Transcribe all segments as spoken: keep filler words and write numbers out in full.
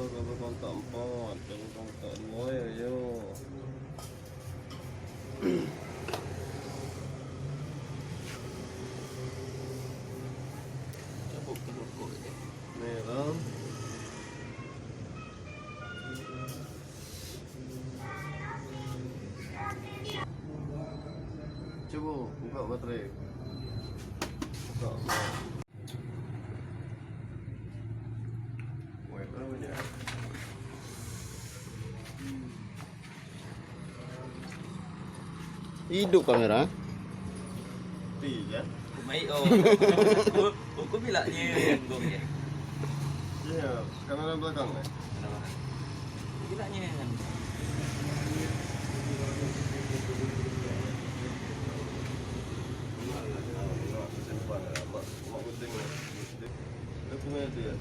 Gambar kontak empat, gambar kontak dua ya, yo. Merah. Cuba buka baterai. Buka. Wait, berapa ni? Hidup kamera. Mati kan? Mai, oh. Aku, aku bilaknya gong ya. Iya, kamera belakang, eh? Kenapa? Bilaknya kan. Mak, mak, mak, mak, mak, mak, mak, mak, mak, mak, mak, mak, mak,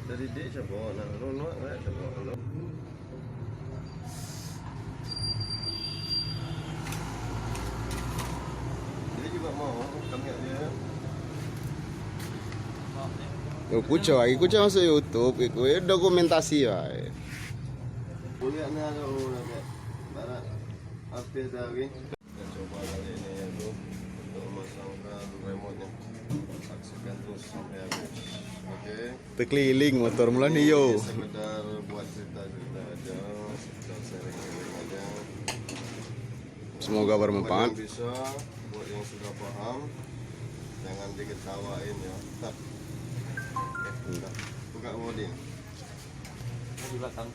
Dari dik siapa? Nak runut, nak siapa? Dia juga mau, kami dia. Oh, kucai, kucai masuk YouTube, iku dokumentasi bae. Kuliah ni ada orang nak barat. Habis dah lagi. Kita coba kali ini ya, bro, untuk memasangkan remote-nya. Saksikan terus sampai habis. Oke. Tekeliling motor mula ni, yo. Ini sekedar buat cerita-cerita aja, sekedar sharing-sharing aja. Semoga bermanfaat. Buat yang bisa, buat yang sudah paham, jangan diketawain ya. Tak. Eh, buka. Buka bodi. Di belakang.